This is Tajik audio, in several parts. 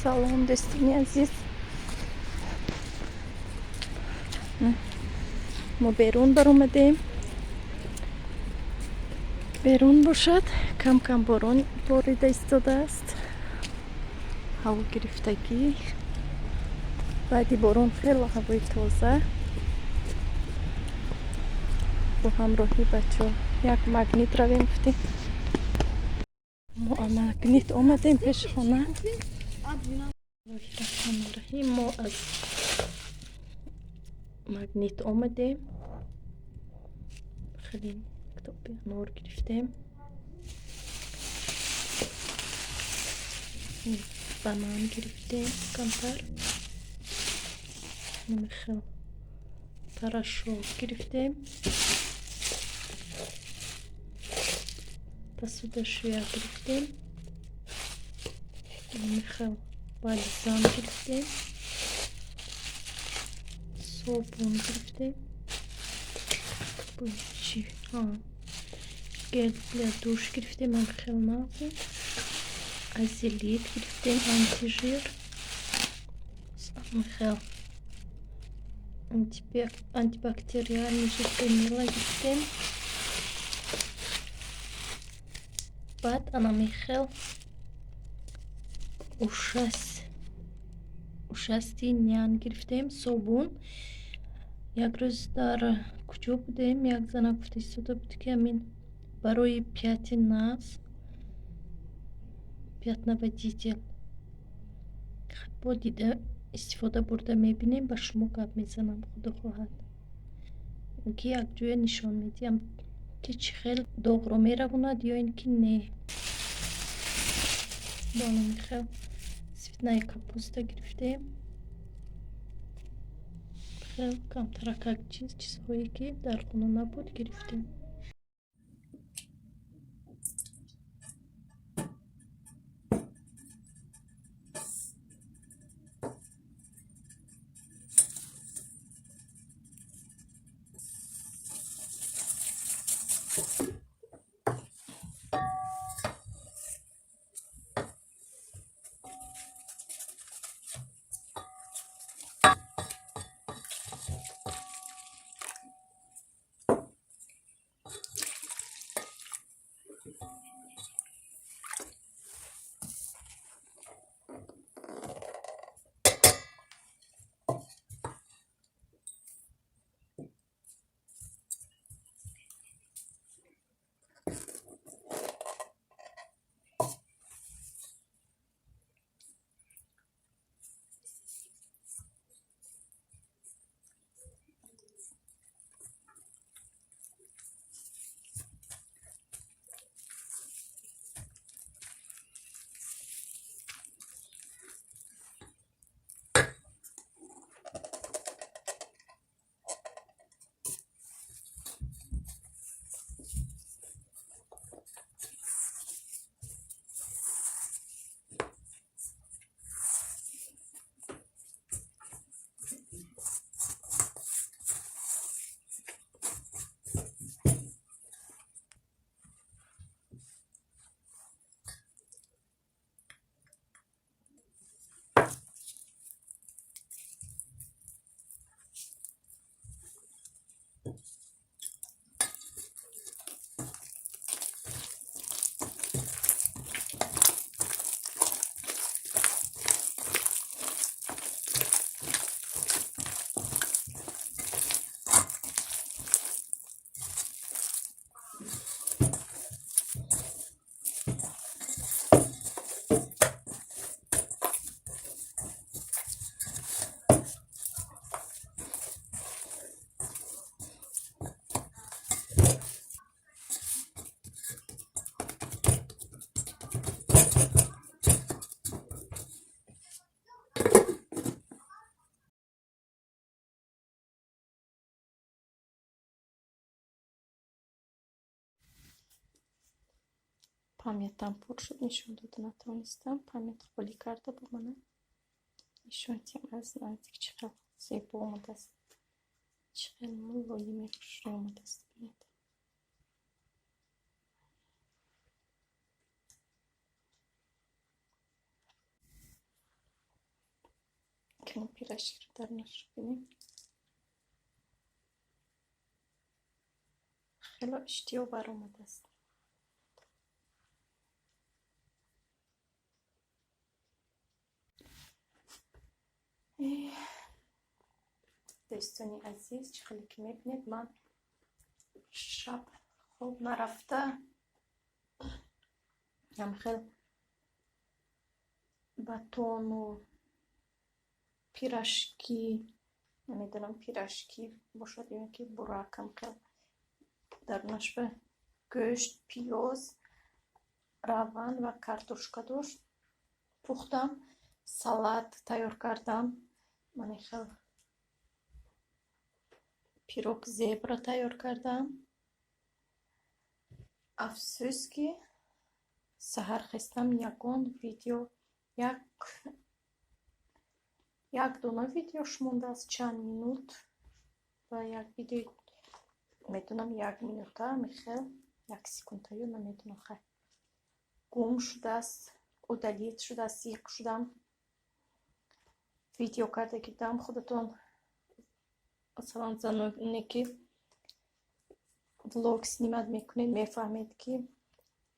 Салом, дӯстони азиз. Мо берун баромадем. Берун бошад, кам-кам борон борида истодааст. Ҳаво гирифтагӣ. Баъди борон хело ҳавои тоза. Бо ҳамроҳи бачаҳо як Магнит равем гуфтем. Мо Магнит омадем пеши хона. Раҳим, мо аз Магнит омадем. Хеле китоби анор гирифтем. Банан гирифтем камтар. Хел порошок гирифтем. Посудашӯя гирифтем. Хел бальзам гирифтем. Собун гирифтем. Чи? Гель для душ гирифтем, ам хел нағзе. Азелит гирифтем, антижир. Хел антибактериальный жидкое мыло гирифтем. Баъд анами хел ушасти нян гирифтем, собун. Як рӯз дар куҷо будем, як зана гуфта истода буд, ки ҳамин барои пятен нағз, пятновыводитель. Бо дида истифода бурда мебинем, ба шумо гап мезанам, худо хоҳад. Ки якҷоя нишон медиҳам, ки чӣ хел доғро меравонад ё ин ки не. Бо анами хел цветная капуста гирифтем. Хел камтаракак чизҳое ки дар хона набуд, гирифтем. Памятам пур шуд, нишон дода натавонистам. Памят холӣ карда бо мана. Нишон диҳам аз наздик, чӣ хел зебо омадааст. Чӣ хел мулоими хушрӯй омадааст. Бинед. Кани, пирожкиро дарунашро бинем. Хело иштиҳо баромадааст. Дӯстони азиз, чӣ хеле ки мебинед, ман шаб хоб нарафта, ҳамхел батону пирожки, намедонам, пирожки бошад ё ин ки бурак, ҳамхел дарунаш ба гӯшт, пиёз, равған ва картошка дошт. Пухтам, салат тайёр кардам. Ман хел пирог зебра тайёр кардам. Афсӯс, ки саҳар хестам, ягон видео, як дона видеош мондааст, чанд минут ва як видеои, медонам, як минута, михел як секунда ё намедонам, хай, гум шудааст, удалить шудааст. Зиқ шудам. Видео карда будам. Худатон, масалан, заноне ки влог снимать мекунед, мефаҳмед, ки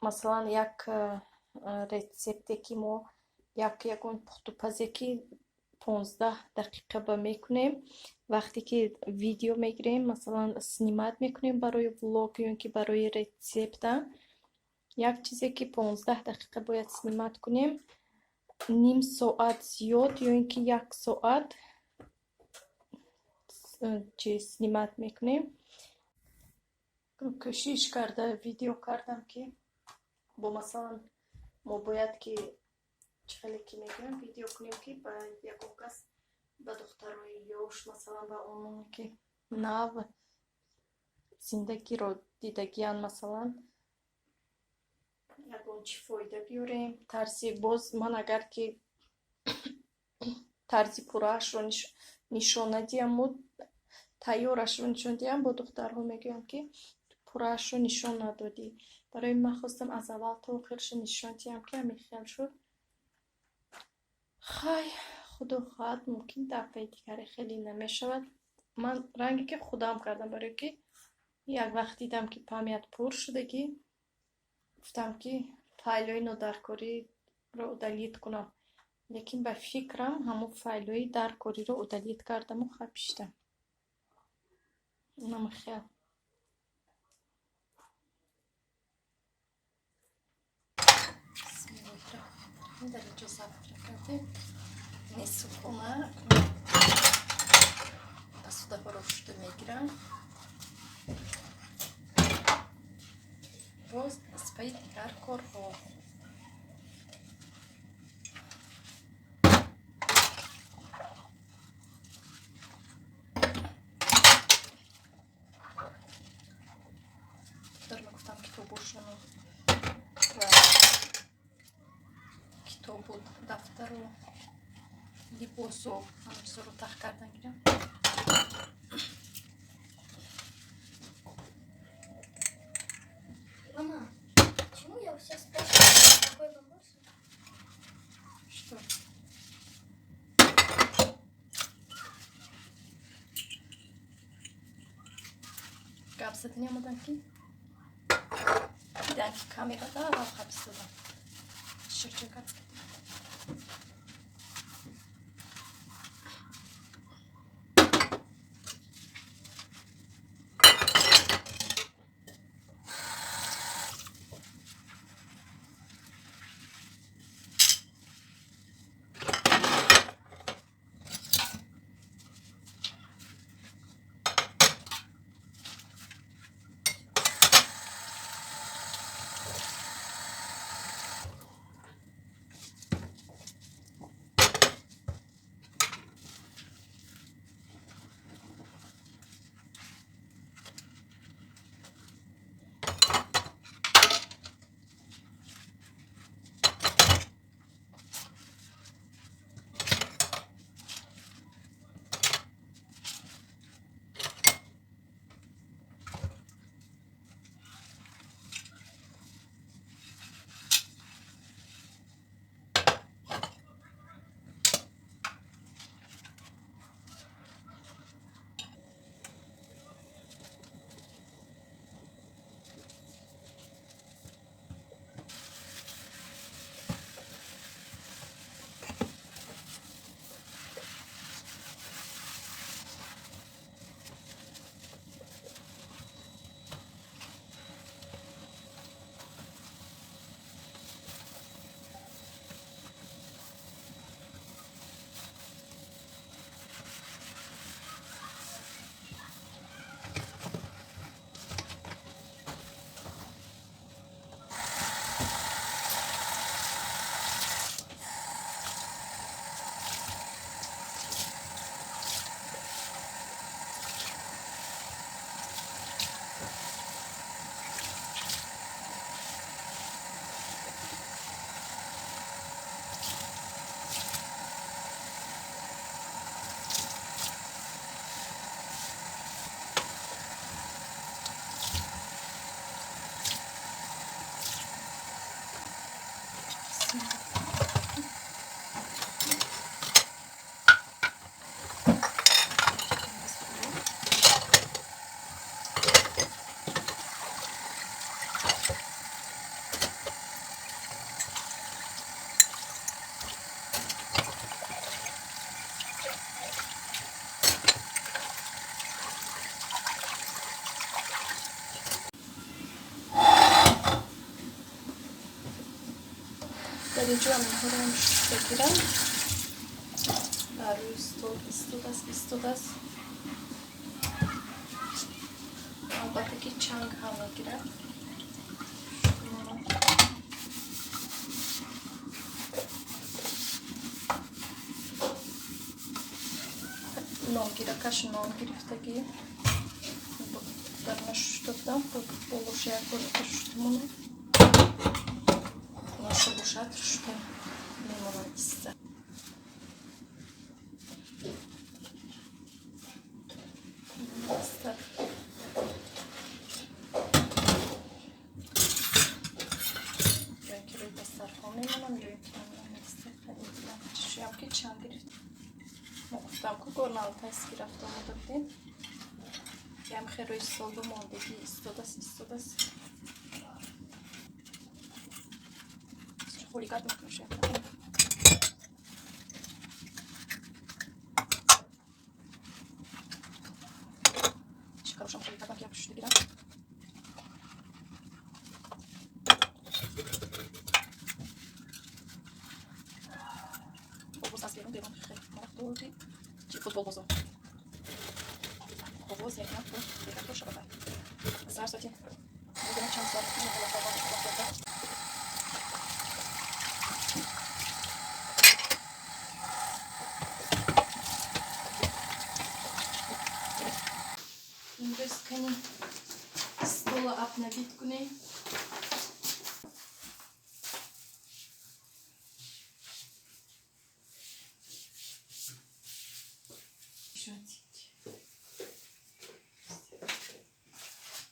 масалан як рецепте ки мо як ягон пухтупазе ки 15 дақиқа ба мекунем, вақте ки видео мегирем, масалан, снимать мекунем барои влог ё ин ки барои рецепта, як чизе ки 15 дақиқа бояд снимать кунем, ним соат зиёд ё ин ки як соат чи снимать мекунем. Кӯшиш карда видео кардам, ки бо масалан мо бояд ки, чӣ хеле ки мегӯям, видео кунем, ки ба ягон кас, ба духтарои ёш, масалан, ба ононе ки нав зиндагиро дидагиянд, масалан, ягон чӣ фоида биёрем. Тарзи боз ман агар ки тарзи пурраашро нишон надиҳаму тайёрашро нишон диҳам, бо духтарҳо мегӯянд, ки пурраашро нишон надодӣ. Барои ман хостам аз аввал то охирашро нишон диҳам, ки ҳамин хел шуд. Хай, худо хоҳад, мумкин дафъаи дигаре хеле намешавад. Ман ранге ки худам кардам, барое ки як вақт дидам, ки память пур шудагӣ, гуфтам, ки файлҳои нодаркориро удалить кунам, лекин ба фикрам, ҳамон файлҳои даркориро удалить кардаму хапиштам. Намхел. Бисмиллоҳи. Дар инҷо завтрак кардем. Нисфхона посудаҳоро шуда мегирам. Боз аз пайи дигар корҳо. Духтарма гуфтам, китобошону ва китобу дафтару либосу ҳама чизоро тах кардан гирам. Мама, почему я у всех спрашиваю такой вопрос? Что? Гап задани омадан, ки дидан, ки камерада аввал хаб истодам. Ширча гап задам. Дар инҷо ҳаминҳоро шушта гирам. Дар рӯи стол истодааст. Албатта ки чанг ҳам мегирад. Нонгиракаш нон гирифтагӣ. Дарна шушта будам, болоша як бор шушта монам. Наша бошад, шушта мемонад иста. Ё ин ки рӯи дастархон мемонам, ё ин ки намемонам. Ки чанд гирифт. Мо гуфтам ку Горно-Алтайский рафта омода будем. Ям хел рӯи столбо мондагӣ истодааст. Холигат мекунам. Чикарушам холигат ки шушта гирам. Овоз аз берун хеле доди. Чи футболбозо. Овоз мекунад то шабака. Сар соати медонам чанд соат. Имрӯз кани стола обновить кунем.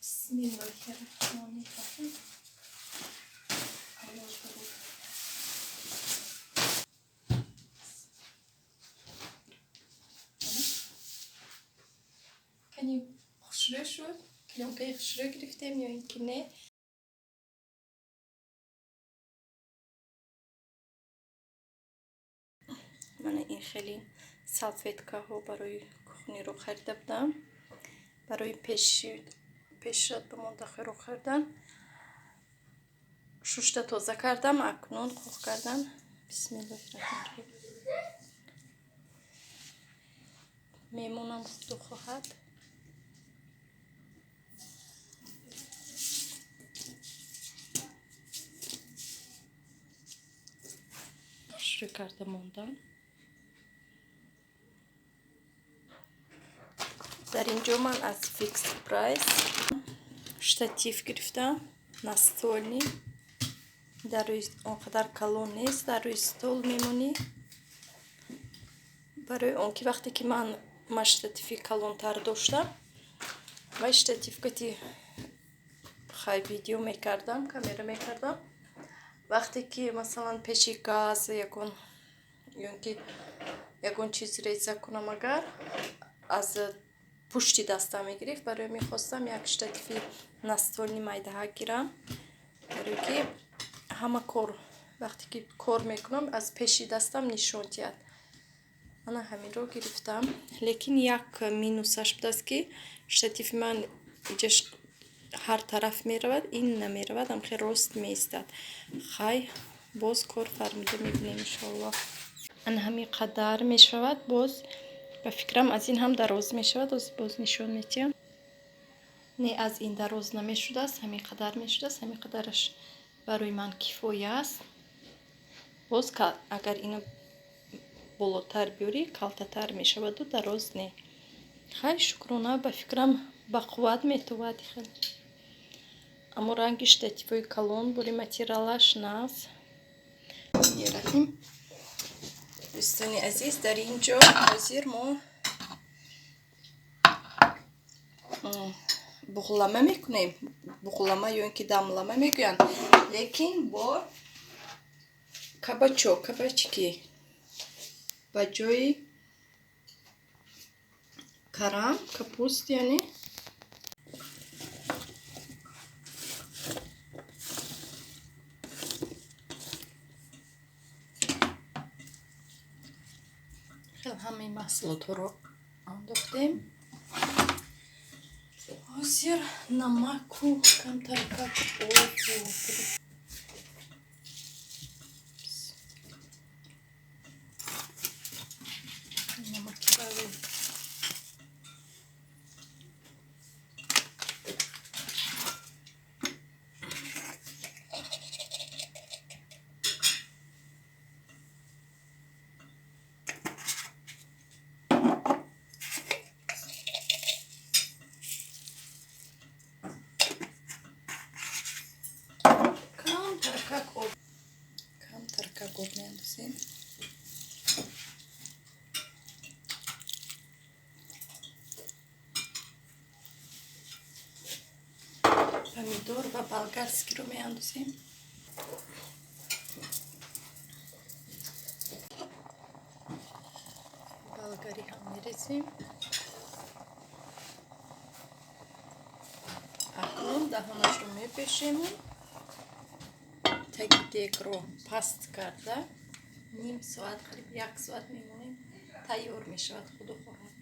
Бисмиллоҳи-рраҳмони-рраҳим. Аллоҳ барор. Кани хушрӯ шуд? Клёнкаи хушрӯ гирифтем ё ин ки не? Мана ин хеле салфеткаҳо барои кухниро харида будам. Барои пешрат ба монда хӯрок хӯрдан. Шушта тоза кардам, акнун қоқ кардам. Бисмиллоҳи-рраҳмони-рраҳим. Мемонам худо хоҳад. Хушрӯ карда мондам. Дар инҷо ман аз Fix Price штатив гирифтам, настольный. Дар рӯи он қадар калон нест, дар рӯи стол мемонӣ. Барои он ки вақте ки ман штативи калонтар доштам, вай штатив кати хай видео мекардам, камера мекардам. Вақте ки масалан пеши газ ягон ё ин ки ягон чиз реза кунам, агар аз пушти дастам мегирифт, барои мехостам як штативи настольный майдаҳак гирам, барое ки ҳама кор вақте ки кор мекунам аз пеши дастам нишон диҳад. Ана ҳаминро гирифтам. Лекин як минусаш будааст, ки штативи ман иҷаш ҳар тараф меравад, ин намеравад, ҳамхел рост меистад. Хай боз кор фармуда мебинем иншоаллоҳ. Ана ҳамин қадар мешавад, боз ба фикрам аз ин ҳам дароз мешавад, боз нишон медиҳам. Не, аз ин дароз намешудааст, ҳамин қадар мешудааст, ҳамин қадараш барои ман кифоя аст. Боз агар ино болотар биёрӣ, калтатар мешаваду дароз не. Хай шукрона, ба фикрам ба қувват метовад хел. Аммо ранги штативҳои калон бури материалаш нағз. Раҳим. Дӯстони азиз, дар ин ҷо ҳозир мо буғлама мекунем. Буғлама ё ин ки дамлама мегӯянд, лекин бо кабачок, кабачки ба ҷои карам, капуст, яъне хел ҳамаи маҳсулотҳоро андохтем. Ҳозир намаку камтаркак обу. Меандозем. Помидор ва болгарскиро меандозем. Болгарӣ ҳам мерезем. Акнун даҳонашро мепешему, таги дегро паст карда, ним соат, қариб як соат мемонем, тайёр мешавад, худо хоҳад.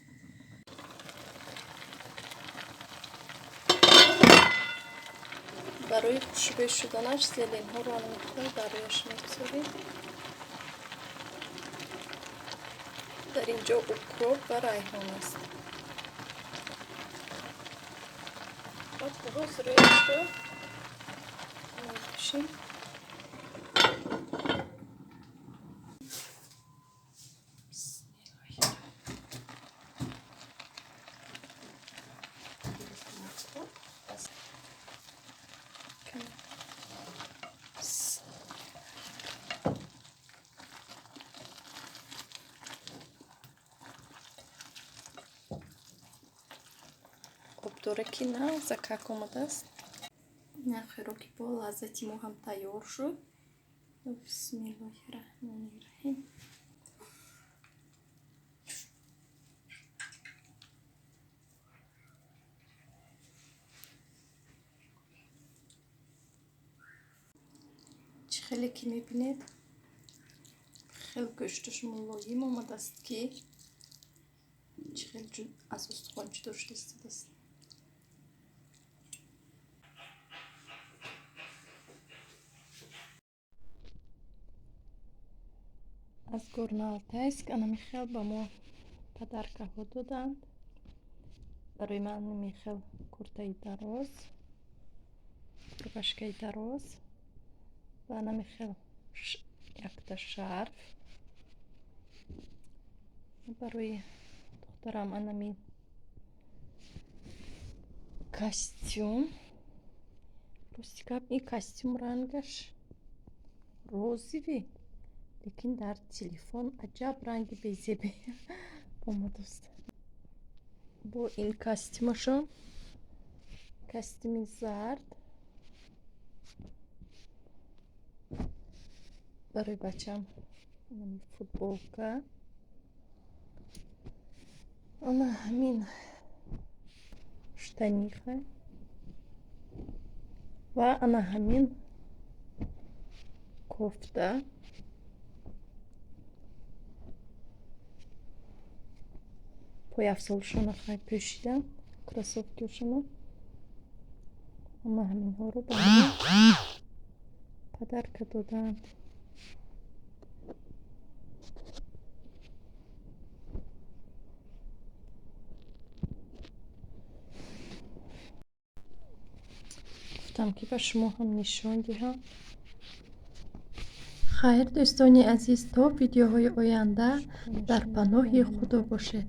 Барои хушбӯй шуданаш зеленҳоро ҳамихел дар рӯяш мегузорем. Дар ин ҷо укроп ва райҳон аст. Баъд боз рӯяшро мепӯшем. Обдора ки нағзакак омадааст. Хӯроки бо лаззати мо ҳам тайёр шуд. Бисмиллоҳи раҳмони раҳим. Чӣ хеле ки мебинед, хел гӯшташ мулоим омадааст, ки чӣ хел аз устухон ҷудо шуда истодааст. Аз Горно-Алтайск анамихел ба мо подаркаҳо доданд. Барои ман михел куртаи дароз, рубашкаи дароз ва анамихел якта шарф. Барои духтарам анами костюм. Рости гап, ин костюм рангаш розовый, лекин дар телефон аҷаб ранги безебе омадааст. Бо ин костюмашон, костюми зард. Барои бачам футболка, ана ҳамин штаниха ва ана ҳамин кофта. Пойафзолшона хай пӯшидам, кроссовкиошона. Ана ҳаминҳоро ба мо подарка доданд. Гуфтам, ки ба шумо ҳам нишон диҳам. Хайр, дӯстони азиз, то видеоҳои оянда дар паноҳи Худо бошед.